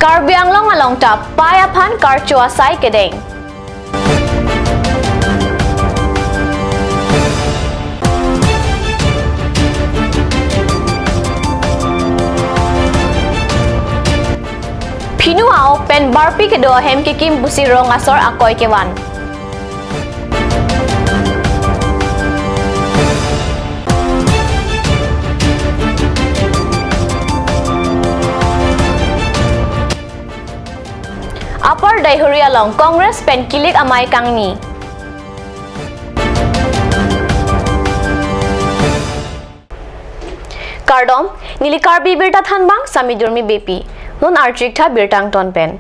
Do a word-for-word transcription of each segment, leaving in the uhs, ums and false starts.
Karbi Anglong along ta pai aphan karcho asai kedeng. Phinu a-op pen barpi kedo ahem kekim pusi rong asor akoi kevan. Upper Deihori along Congress pen kilik amei kangni. Kardom, neli Karbi Birta Thanbang Sami Durmi Beypi. Non archik tha birta angton pen.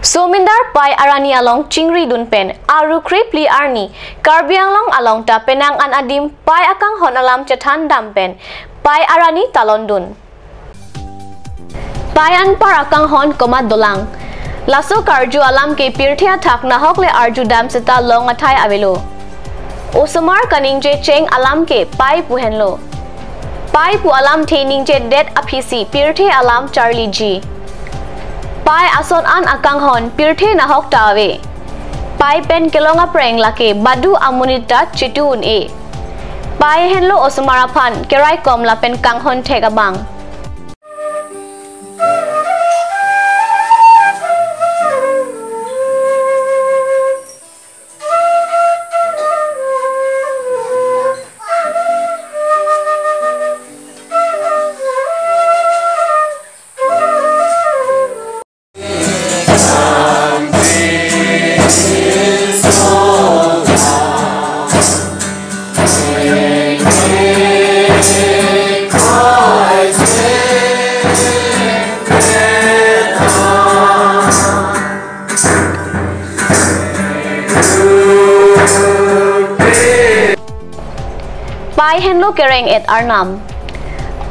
Somindar pai arani along chingri dun pen aru krepli arni Karbi Anglong along ta penang an adim pai akanghon alam chethan dam pen pai arani talon dun. Pai anpar akanghon komat dolang. Laso karju alam ke pirthe athak nahok le arju dam seta long athai avelo. Osomar kaningje cheng alam ke pai pu henlo. Pai pu alamthe ningje det aphisi pirthe alam charliji. Pai ason an akanghon pirthe nahok ta ave. Pai pen kelong apreng lake badu amonit ta chitu un-e. Pai henlo osomar aphan keraikom lapen kanghon thek abang. Pai henlo kereng-et arnam.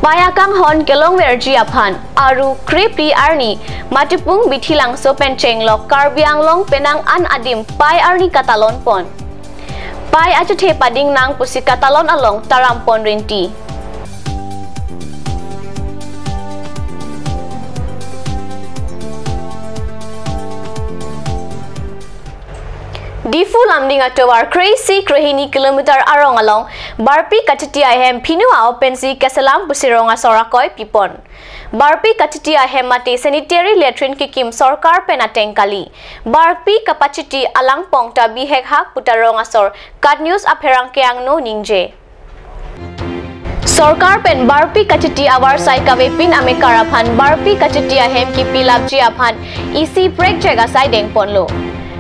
Pai akanghon kelongverji aphan aru krepli arni Matipung Bithilangso pen chenglok Karbi Anglong penang an adim pai arni katalon pon. Pai achethe pading nang pusi katalon along taram pon rinti. Diphu Lumding atovar kreisi krehini kilometer arong along barpi kachiti ahem phinu a-op pensi keselam pusi rong asor akoi pipon. Barpi kachiti ahem mate sanitary latrine kekim sorkar pen ateng kali. Barpi kapachiti alangpong ta bihek hak puta rong asor KAT News apherangke angno ningje. Sorkar pen barpi kachiti avarsai kavepin amekar aphan barpi kachiti ahem kipilapji aphan isi prekjak asai dengponlo.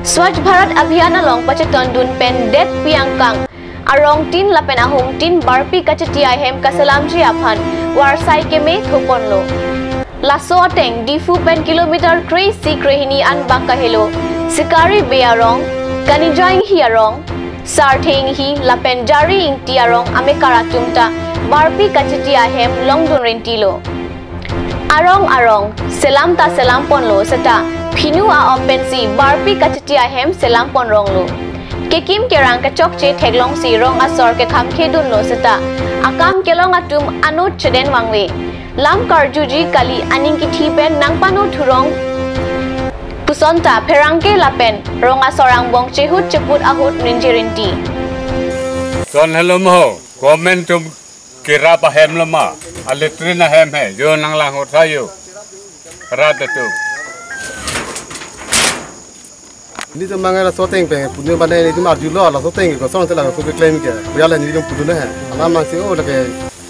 Swachh Bharat Abhiyan along pachetondun pen det piangkang arong tin lapen ahum tin barpi kachiti ahem kaselamji aphan varsai keme thoponlo. Laso ateng Diphu pen kilometer kreisi krehini anbak kahelo Sikari Bey arong, Kanija Inghi arong, Sarthe Inghi lapen Jari Ingti arong amekar atum ta barpi kachiti ahem longdun rintilo. Arong arong selam ta selamponlo seta phinu a-op pensi barpi kachiti ahem selampon ronglo. Kekim kerang kechokche theklongsi rong asor kekhamkhedunlo seta akam kelong atum anut cheden vangve. Lam karjuji kali aning kithi pen nangpano thurong puson ta pherangke lapen rong asor angbong chehut cheput ahut ningje rinti. Son helo mo, government atum kerap ahem lo ma, a latrine ahem he, jo nanglang hot sayo. Rat atum. Nelitum mangke laso ateng pen pudun bane nelitum arjulo laso ateng koson te laso keklem ke. Puya la nelitum pudun he. Alam mangsi o lake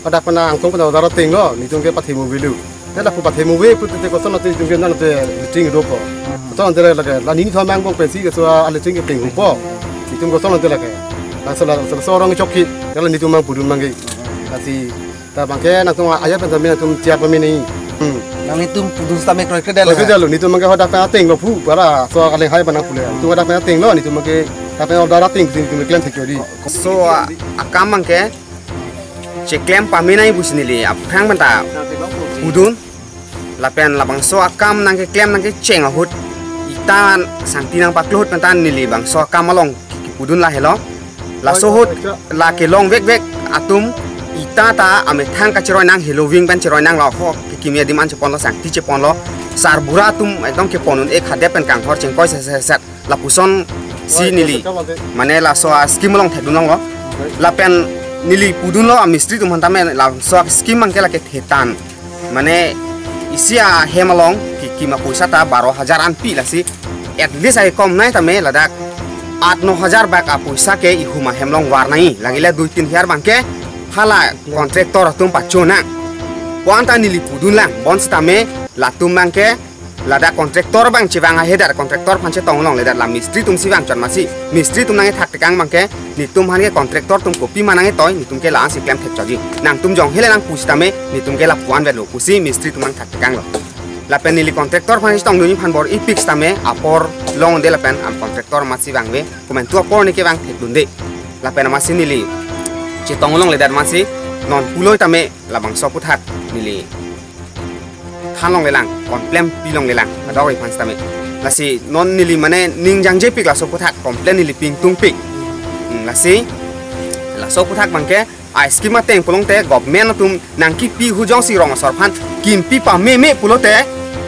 pada pana angtong pana odar ateng lo nelitum ke pathe mo velu. Te lapu pathe mo ve pute koson ate nelitum ke nang te ting do po. Koson te lake la nelitum angbong pensi keso a latrine ke ting po. Nelitum koson te lake. Laso laso orang chokki. Kalau nelitum mang pudun mangke. Kasi ta bangke nangtum ayat pen tamin nangtum tiap pamini. Hmm. Nanglitum pudun sitame kroikre dal. Kroikre dal, nelitum mangke hadak pen ateng lo pu, para so kaleng hai panang pule. Nelitum hadak pen ateng lo, nelitum mangke hadak pen order ateng, nelitum klem thek jodi. So, ah, akam mangke cheklem paminai pusi neli aphrang pen ta pudun. Lapen labangso akam nangkeklem nangkecheng ahut ita sangti nangpaklo ahut pen ta neli bangso akam along kipudun lahelo. Laso ahut la kelong vekvek atum Ita ta amethang kachiroi nang, heloving pen chiroi nang lo, ho kekimi adim an cheponlo, sangti cheponlo. Sarbura atum ekdom kepon un-e, khade pen kanghor chingkoi se se set. Lapuson si neli mane laso a-scheme along thekdun longlo. Lapen neli pudunlo amistri atum aphan tame, laso a-scheme abangke lake thetan. Mane isi ahem along kekim apoisa ta baro hajar an pi, lasi at least ai kom nai tame ladak aat no hajar bak apoisa ke ihum ahem along var nai. Lagile dui tin hajar abangke hala contractor atum pacho nang pu anta neli pudun lang. Bonsitame latum abangke ladak contractor abang chevang ahedet, contractor aphan chetong longledet, la mistri atum si vangchot masi. Mistri atum nangkethak tekang abangke, netum aphan ke contractor atum kopima nangketoi, netum ke la-an si klem thekchotji. Nangtum jong hele nang pusitame, netum ke lapu-an vetlo pusi mistri atum nangthak tekanglo. Lapen neli contractor aphan chetongdunji aphan bor-ipik sitame, apor longde lapen am contractor amatsi vangve, komantu apor ne kevang thekdunde. Lapen amatsi neli chetong longledet amatsi, non pulo tame labangso aphuthak neli than longlelang, complain pi longlelang, kadokave aphan sitame. Lasi non neli mane ning jangjepik laso aphuthak, complain neli pi ingtungpik. Hmm, lasi laso aphuthak abangke a-scheme ateng pulote government atum nangkipi hu jongsi rong asor aphan kimpi pameme pulote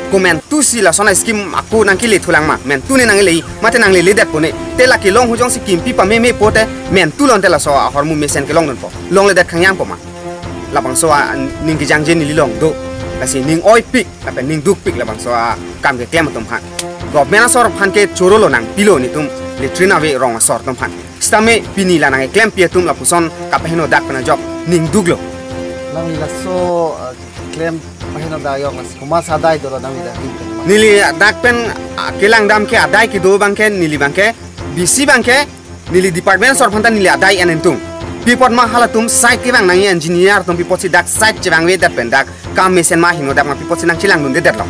komantu si lason a-scheme ako nangkele thulang ma, mentu ne nanglele, mate nangleledet pone. Te la kelong hu jongsi kimpi pameme pulote mentu lon te laso ahormu mesen kelongdunpo. Longledet khangyangpo ma. Labangso aning kejangje neli along do. Lasi ning oipik lapen ning dukpik labangso akam keklem atum aphan. Government asor aphan ke chorolo nangpilo, netum latrine ave rong asor atum aphan. Sitame pini la nangkeklempi atum lapuson kapahenodak pen ajok ning duklo. Nangli laso, eh, klem pahenodak ajok lasi komat adai dolo nangli dak pen? Neli dak pen, ah, kelang dam ke adai kedo abangke, neli abangke, bisi abangke, neli department asor aphan ta neli adai en ingtung. Pi apot ma halatum site kevang nangji, engineer atum pi apotsi dak site chevangvedet pen dak kam mesen ma henodak ma pi apotsi nangchelangdundedetlo.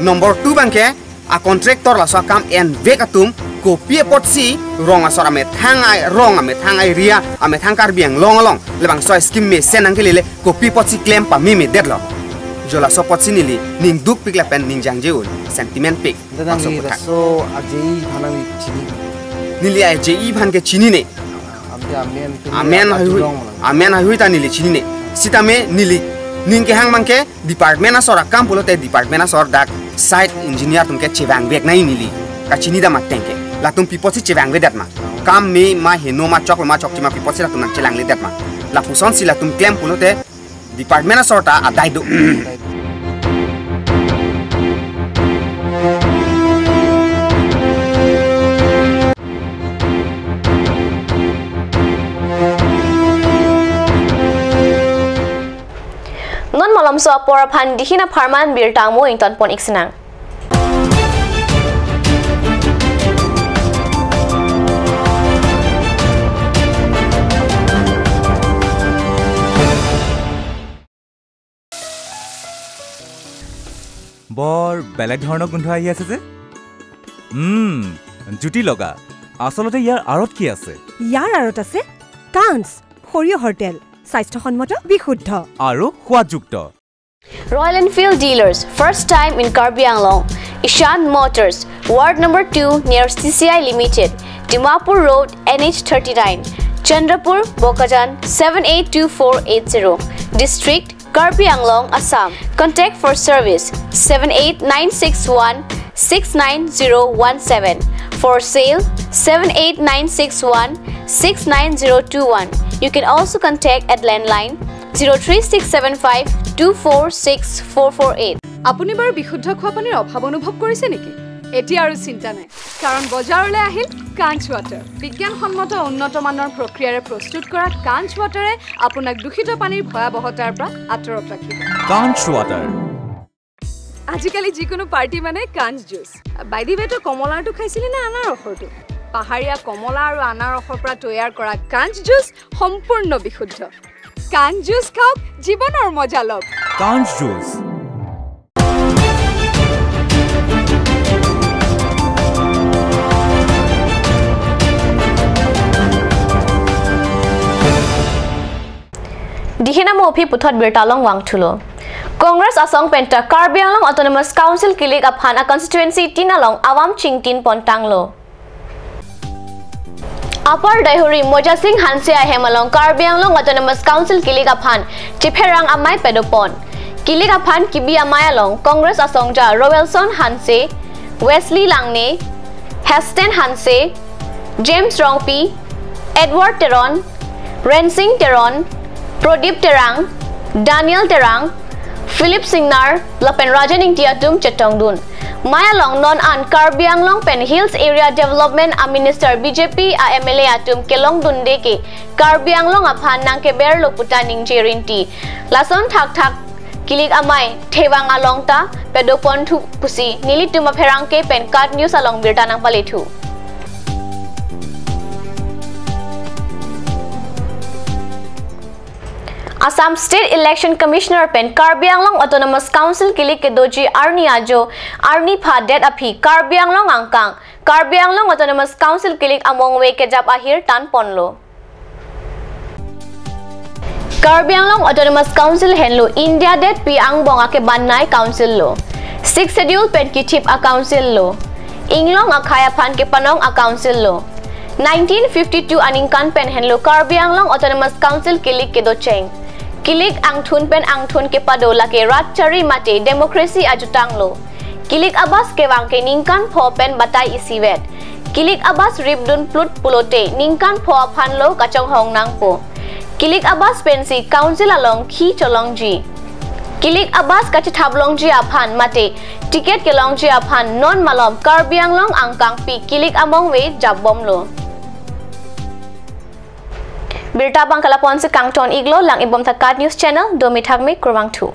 Number two abangke, a-contractor laso akam envek atum kopi apotsi rong asor amethang ai, rong amethang area, amethang Karbi Anglong along labangso scheme mesen nangkelele, kopi apotsi klem pamemedetlo. Jo laso apotsi neli ning dukpik lapen ning jangje un, sentiment pik. Ante nangli laso aphuthak. Laso a-JE aphan nangli chini? Neli a-JE aphan ke chinine. Ante amen pen amen nangli haihui, atulong lang. Amen haihui ta neli chinine. Sitame neli ning kehang abangke department asor akam pulote department asor dak site engineer atum ke chevangvek nai neli kachini dam ateng ke. Latum pi apotsi chevangvedet ma. Kam me ma heno ma choklo ma chokche ma pi apotsi latum nangchelangledet ma. Lapusonsi latum klem pulote department asor ta adai do. Non malomso apor aphan dihin apharman birta mo ingtonpon iksinang. বৰ বেলেগ ধৰণৰ গোন্ধ আহি আছে যে। উম, জুতি লগা। আচলতে ইয়াৰ আঁৰত কি আছে? ইয়াৰ আঁৰত আছে কাঞ্চ, সৰিয়হৰ তেল, স্বাস্থ্যসন্মত, বিশুদ্ধ। আৰু সোৱাদযুক্ত। Royal Enfield Dealers, first time in Karbi Anglong. Ishan Motors, Ward number two near C C I Limited, Dimapur Road, N H thirty-nine, Chandrapur, Bokajan, seven eight two four eight zero. District, Karbi Anglong, Assam. Contact for service, seven eight nine six one six nine zero one seven. For sale, seven eight nine six one six nine zero two one. You can also contact at landline zero three six seven five two four six four four eight. আপুনি বাৰু বিশুদ্ধ খোৱা পানীৰ অভাৱ অনুভৱ কৰিছে নেকি? এতিয়া আৰু চিন্তা নাই, কাৰণ বজাৰলৈ আহিল কাঞ্চ ৱাটাৰ। বিজ্ঞানসন্মত উন্নত মানৰ প্ৰক্ৰিয়াৰে প্ৰস্তুত কৰা কাঞ্চ ৱাটাৰে আপোনাক দূষিত পানীৰ ভয়াৱহতাৰ পৰা আঁতৰত ৰাখিব। কাঞ্চ ৱাটাৰ। আজিকালি যিকোনো পাৰ্টি মানে কাঞ্চ জুচ। বাই দি ৱে, তই কমলাৰটো খাইছিলি নে আনাৰসৰটো? পাহাৰীয়া কমলা আৰু আনাৰসৰ পৰা তৈয়াৰ কৰা কাঞ্চ জুচ সম্পূৰ্ণ বিশুদ্ধ। কাঞ্চ জুচ খাওক, জীৱনৰ মজা লওক। কাঞ্চ juice. Dihin amo aphi puthot birta along vangthulo. Congress asong penta Karbi Anglong Autonomous Council kilik aphan a-constituency tin along avam chingtin pontanglo. Upper Daihuri Moja Singh Hanse ahem along Karbi Anglong Autonomous Council kilik aphan chepherang amei padopon. Kilik aphan kebi amei along Congress asongja Roelson Hanse, Wesley Langne, Hesten Hanse, James Rongpi, Edward Teron, Rensing Teron, Prodip Terang, Daniel Terang, Philip Singnar lapen Rajan Ingti atum chetongdun. Mei along non an Karbi Anglong pen Hills Area Development a Minister B J P a M L A atum kelongdunde ke Karbi Anglong aphan nangkeberlo puta ningje rinti. Lason thakthak kilik amei thevang along ta padoponthu pusi nelitum apherangke pen KAT News along birta nangpalethu. Assam State Election Commissioner pen Karbi Anglong Autonomous Council kilik kedoji arni ajo, arni phadet aphi Karbi Anglong angkang Karbi Anglong Autonomous Council kilik amongve kejap ahir tanponlo. Karbi Anglong Autonomous Council henlo India detpi angbong akebannai council lo. Sixth Schedule pen kithip a council lo. Inglong akhei aphan kepanong a council lo. Nineteen fifty-two aningkan pen henlo Karbi Anglong Autonomous Council kilik kedocheng. Kilik angthun pen angthun kepado lake rat chari mate democracy ajutang lo. Kilik abas kevang ke ningkan pho pen batai isivet. Kilik abas ripdun plut pulote ningkan pho aphan lo kachonghong nangpo. Kilik abas pensi council along khi cholongji. Kilik abas kachethap longji aphan mate ticket kelongji aphan non malom Karbi Anglong angkangpi kilik amongve japbomlo. Birta abang ke lapu-ansi kangton-iklo, lang-ibomtha KAT News Channel, domi thakmi, kurvangthu.